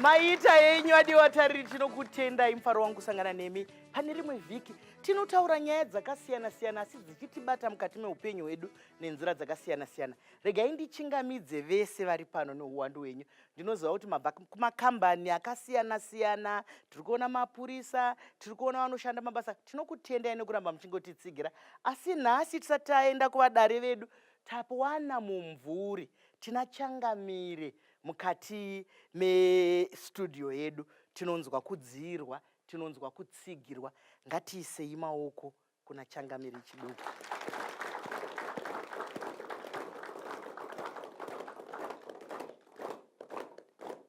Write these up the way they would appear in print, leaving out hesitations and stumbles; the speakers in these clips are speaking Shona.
Maita yenyu adiwa tariri, tinokutendai. Mufaro wangu kusangana nemi pane rimwe vhiki. Tinotaura nyaya dzakasiyana siyana asi dzichitibata mukati meupenyu hwedu nenzira dzakasiyana siyana. Regai ndichingamidze vese vari pano neuwandu hwenyu. Ndinoziva kuti mabva kumakambani akasiyana siyana, tiri kuona mapurisa, tiri kuona vanoshanda mabasa. Tinokutendai nekuramba muchingotitsigira. Asi nhasi tisati taenda kuvadare vedu, tawana mumvuri, tina Changamire mukati mestudio yedu. Tinonzwa kudziirwa, tinonzwa kutsigirwa. Ngatiisei maoko kuna Changamire Chiduku.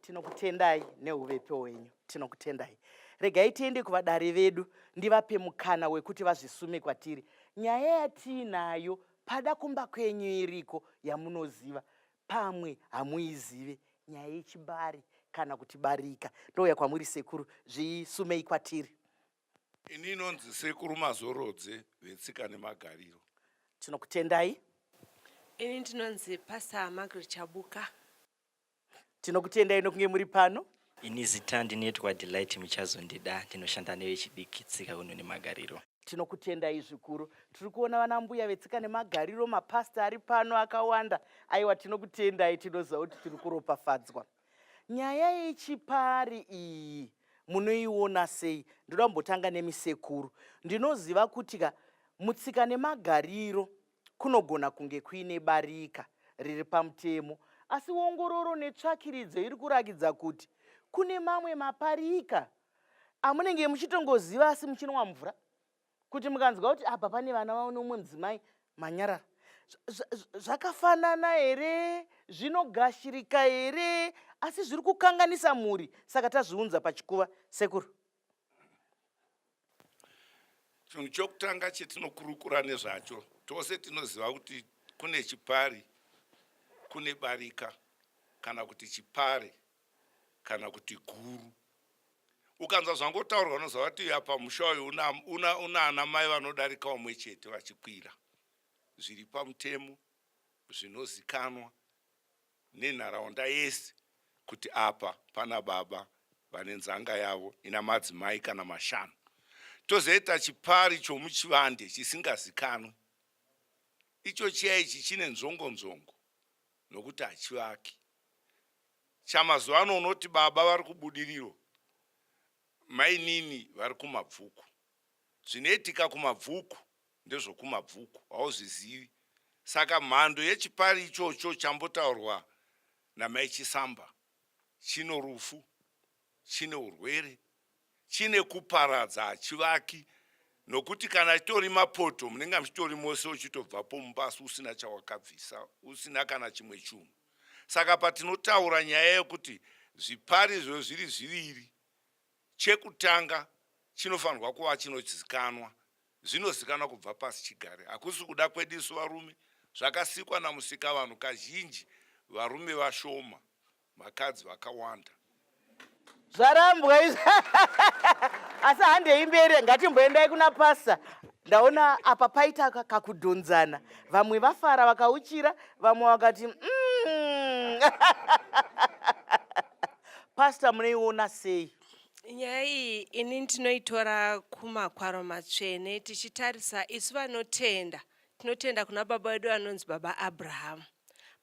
Tinokutendai neuvepo hwenyu, tinokutendai. Regai tiende kuvadare vedu ndivape mukana wekuti vazvisume kwatiri. Nyaya yatiinayo pada kumba kwenyu iriko yamunoziva, pamwe hamuizive, nyaya yechibari kana kuti barika. Ndouya kwamuri sekuru, zvisumei kwatiri. Ini inonzi Sekuru Mazorodze vetsika nemagariro. Tinokutendai. Ini ndinonzi Pastor Margaret Chabuka. Tinokutendai nokunge muri pano. Ini zita ndinoitwa Delight Muchazondida, ndinoshanda nevechidiki tsika unhu nemagariro. Tinokutendai zvikuru. Tiri kuona vana mbuya vetsika nemagariro, mapastor ari pano akawanda. Aiwa, tinokutendai, tinoziva kuti tiri kuropafadzwa. Nyaya yechipari iyi munoiona sei? Ndoda kumbotanga nemi sekuru. Ndinoziva kuti ka mutsika nemagariro kunogona kunge kuine barika riri pamutemo, asi ongororo netsvakiridzo iri kurakidza kuti kune mamwe maparika amunenge muchitongoziva asi muchinwa mvura, kuti mukanzwa kuti apa pane vana vavo neumwe mudzimai, manyarara. Zvakafanana here? Zvinogashirika here? Asi zviri kukanganisa mhuri, saka tazviunza pachikuva. Sekuru. Chinhu chokutanga chetinokurukura nezvacho, tose tinoziva kuti kune chipari, kune barika, kana kuti chipare, kana kuti guru. Ukanzwa zvangotaurwa unoziva kuti apa musha uyu una, una ana mai vanodarika umwe chete vachikwira. Zviri pamutemo, zvinozikanwa nenharaunda yese kuti apa pana baba vane nzanga yavo ina madzimai kana mashanu. Tozoita chipari chomuchivande chisingazikanwi. Icho chiya ichi chine nzvongo-nzvongo nokuti hachivaki. Chamazuva ano unoti baba vari kuBudiriro, mainini vari kuMabvuku. Zvinoitika kuMabvuku ndezvokuMabvuku, hauzvizivi. Saka mhando yechipari ichocho chambotaurwa namai Chisamba chino rufu, chine urwere, chine kuparadza, hachivaki nokuti kana chitori mapoto munenge muchitori mose uchitobvapo mumba asi usina chawakabvisa, usina kana chimwe chunhu. Saka patinotaura nyaya yekuti zvipari zvo zviri zviviri, chekutanga chinofanirwa kuva chinozikanwa, zvinozikanwa kubva pasi chigare. Hakusi kuda kwedu isu varume, zvakasikwa naMusikavanhu kazhinji varume vashoma, vakadzi vakawanda. Zvarambwa izvi. Asi handei mberi, ngatimboendai kuna pastor. Ndaona apa paita kakudhonzana, vamwe vafara vakauchira, vamwe vakati. Pastor, munoiona sei nyaya iyi? Ini ndinoitora kumakwaro matsvene, tichitarisa isu vanotenda, tinotenda kuna baba vedu vanonzi baba Abrahamu.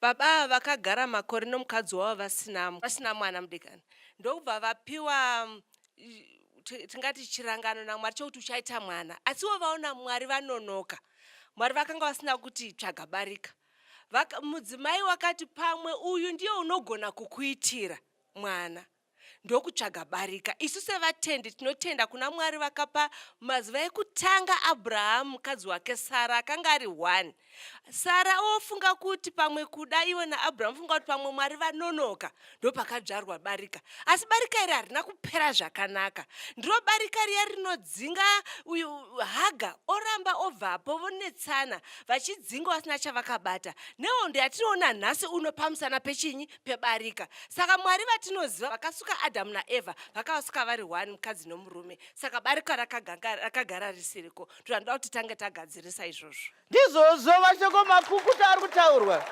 Baba ava vakagara makore nomukadzi wavo vasina, vasina mwana mudikani, ndokubva vapiwa tingati chirangano naMwari chokuti uchaita mwana. Asiwo vaona Mwari vanonoka, Mwari vakanga vasina kuti tsvaga barika. Mudzimai wakati pamwe uyu ndiye unogona kukuitira mwana, ndokutsvaga barika. Isu sevatendi tinotenda kuna Mwari vakapa mazuva ekutanga Abrahamu mukadzi wake Sara akanga ari one. Sara ofunga kuti pamwe kuda iwe naAbrahamu funga kuti pamwe Mwari vanonoka, ndopakadzvarwa barika. Asi barika iri harina kupera zvakanaka. Ndiro barika riya rinodzinga uyu Haga, oramba obvapo, vonetsana vachidzinga vasina chavakabata. Nehondo yatinoona nhasi uno pamusana pechinyi? Pebarika. Saka Mwari vatinoziva vakasuka Adhamu naEvha, vakavasuka vari one, mukadzi nomurume. Saka barika rakagara risiriko. Ndozvandinoda kuti tange tagadzirisa izvozvo. Ndizvozvo, mashoko makukuta ari kutaurwa.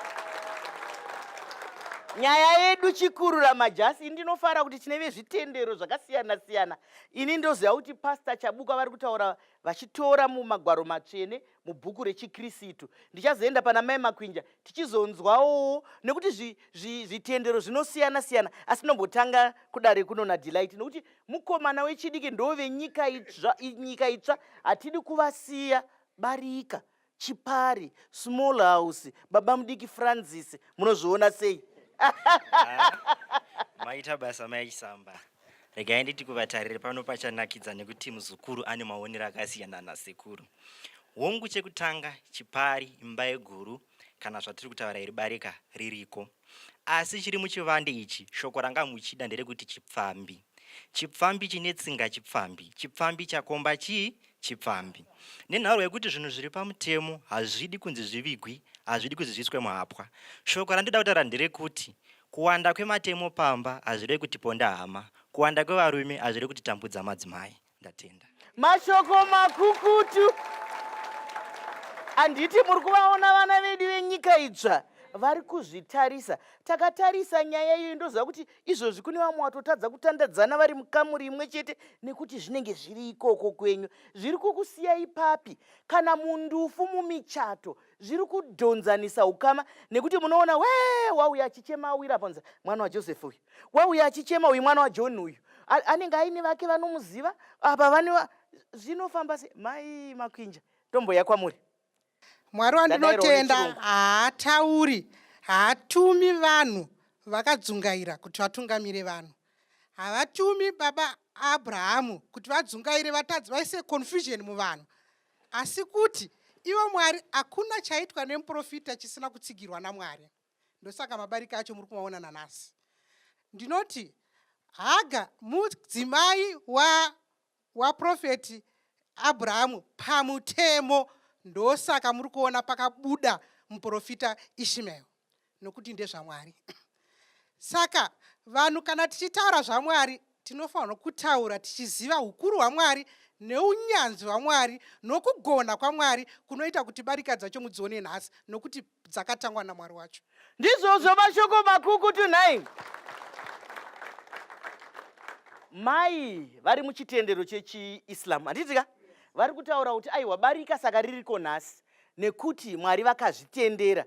Nyaya yedu chikurura majasi. Ini ndinofara kuti tine vezvitendero zvakasiyana siyana. Ini ndoziva kuti Pastor Chabuka vari kutaura vachitora mumagwaro matsvene mubhuku rechiKrisitu. Ndichazoenda pana Mai Makwinja tichizonzwawo nekuti zvitendero zvinosiyana siyana, asi tinombotanga kudare kuno naDelight nekuti mukomana wechidiki ndovenyika itsva, nyika itsva hatidi kuvasiya barika chipari small house baba mudiki Francis, munozviona sei? Maita basa Mai Chisamba. Regai nditi kuvatariri pano pachanakidza nekuti muzukuru ane maonero akasiyana nasekuru. Hongu, chekutanga chipari, imba yeguru, kana zvatiri kutaura iri barika ririko, asi chiri muchivande ichi, shoko ranga muchida nderekuti chipfambi. Chipfambi chine tsinga chipfambi, chipfambi chakomba chii chipfambi. Nenhauro yekuti zvinhu zviri pamutemo hazvidi kunzi zvivigwi, hazvidi kunzi zviiswe muhapwa. Shoko randinoda kutaura nderekuti kuwanda kwematemo pamba hazvirevi kuti ponda hama, kuwanda kwevarume hazvirevi kuti tambudza madzimai. Ndatenda. Mashoko makukutu. Handiti muri kuvaona vana vedu venyika itsva vari kuzvitarisa? Takatarisa nyaya iyoyi, ndoziva kuti izvozvi kune vamwe vatotadza kutandadzana vari mukamuri imwe chete nekuti zvinenge zviri ikoko kwenyu. Zviri kukusiyai papi kana mundufu mumichato zviri kudhonzanisa ukama? Nekuti munoona we wauya achichema awira panza mwana waJoseph uyu, wauya achichema uyu mwana waJohn uyu, anenge aine vake vanomuziva apa vane zvinofamba se. Mai Makwinja, tomboya kwamuri. Mwari wandinotenda haatauri, haatumi vanhu vakadzungaira kuti vatungamire vanhu. Havatumi baba Abrahamu kuti vadzungaire, vatadzi, vaise confusion muvanhu, asi kuti ivo Mwari. Hakuna chaitwa nemuprofita chisina kutsigirwa naMwari. Ndosaka mabarika acho muri kumaona nanhasi. Ndinoti Haga mudzimai waprofeti Abrahamu pamutemo. Ndosaka muri kuona pakabuda muprofita Ishmael, nokuti ndezvaMwari. Saka vanhu, kana tichitaura zvaMwari, tinofanirwa kutaura tichiziva ukuru hwaMwari neunyanzvi hwaMwari nokugona kwaMwari kunoita kuti barika dzacho mudzione nhasi, nokuti dzakatangwa naMwari wacho. Ndizvozvo, mashoko makukutu. Nhai mai vari muchitendero chechiIslam, handiti ka, vari kutaura kuti aiwa, barika saka ririko nhasi nekuti Mwari vakazvitendera.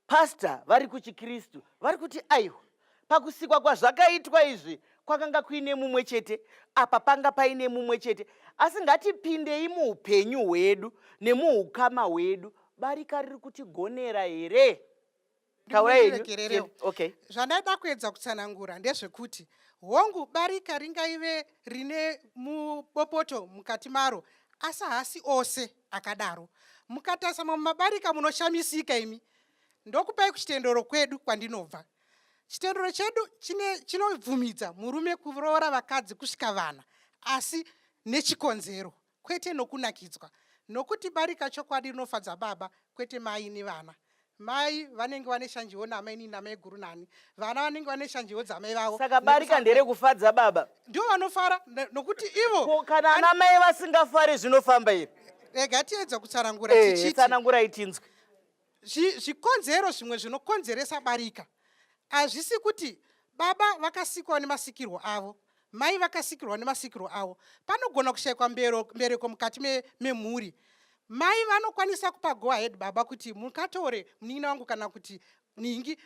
Pasta vari kuchiKristu vari kuti aiwa, pakusikwa kwazvakaitwa izvi kwakanga kuine mumwe chete, apa panga paine mumwe chete. Asi ngatipindei muupenyu hwedu nemuukama hwedu. Barika riri kutigonera here? Taurai henyu. Ndiregererewo. Okay. Zvandaida kuedza kutsanangura ndezvekuti hongu, barika ringaive rine mubopoto mukati maro, asi haasi ose akadaro. Mukatarisa mamwe mabarika munoshamisika imi. Ndokupai kuchitendero kwedu kwandinobva. Chitendero chedu chinobvumidza murume kuroora vakadzi kusvika vana, asi nechikonzero, kwete nokunakidzwa, nokuti barika chokwadi rinofadza baba, kwete mai nevana. Mai vanenge vane shanjiwo namainini namaiguru nani, vana vanenge vane shanjiwo dzamai vavo. Saka barika nderekufadza baba? Ndivo vanofara nokuti ivo Ko kana ana mai vasingafari, zvinofamba here? Rega tiedza kutsanangura. Tichiti Tsanangurai tinzwe. Zvikonzero zvimwe zvinokonzeresa barika hazvisi kuti baba vakasikwa nemasikirwo avo, mai vakasikirwa nemasikirwo avo. Panogona kushayikwa mbereko mukati memhuri. Mai vanokwanisa kupa go ahead baba kuti mukatore munin'ina wangu kana kuti ningi,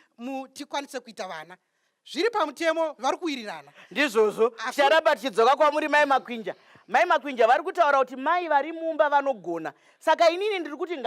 tikwanise kuita vana. Zviri pamutemo, vari kuwirirana. Ndizvozvo. Ticharamba tichidzoka kwamuri, Mai Makwinja. Mai Makwinja vari kutaura kuti mai vari mumba vanogona. Saka inini ndiri kuti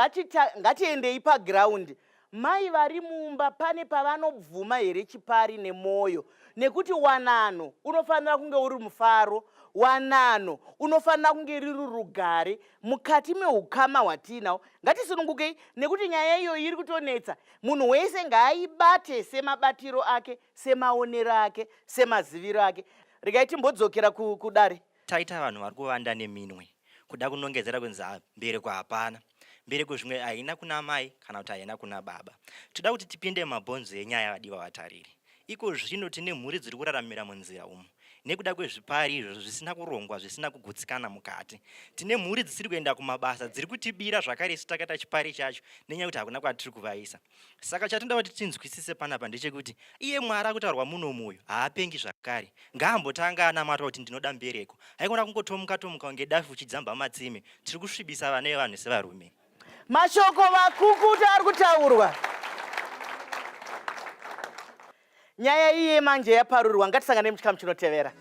ngatiendei paground. Mai vari mumba pane pavanobvuma here chipari nemwoyo? Nekuti wanano unofanira kunge uri mufaro, wanano unofanira kunge riri rugare mukati meukama hwatiinawo. Ngatisunungukei nekuti nyaya iyoyi iri kutonetsa. Munhu wese ngaaibate semabatiro ake, semaonero ake, semaziviro ake. Regai timbodzokera kudare. Taita vanhu vari kuvanda neminwe kuda kunongedzera kunzi, "Ah, mbereko hapana mbereko." Zvimwe haina kuna mai kana kuti haina kuna baba. Toda kuti tipinde mumabhonzo enyaya, vadiwa vatariri. Iko zvino tine mhuri dziri kuraramira munzira umu. nekuda kwezvipari izvozvo zvisina kurongwa, zvisina kugutsikana mukati. Tine mhuri dzisiri kuenda kumabasa dziri kutibira zvakare isu takaita chipari chacho nenyaya yekuti hakuna kwatiri kuvaisa. Saka chatinoda kuti tinzwisise panapa ndechekuti iye Mwari akutaurwa muno uyu haapengi zvakare. Ngaambotanga anamata kuti ndinoda mbereko. Haikona kungotomuka tomuka kunge dafi uchidzamba matsime. Tiri kusvibisa vana vevanhu sevarume. Mashoko makukuta ari kutaurwa. Nyaya iye manje yaparurwa. Ngatisangane muchikamu chinotevera.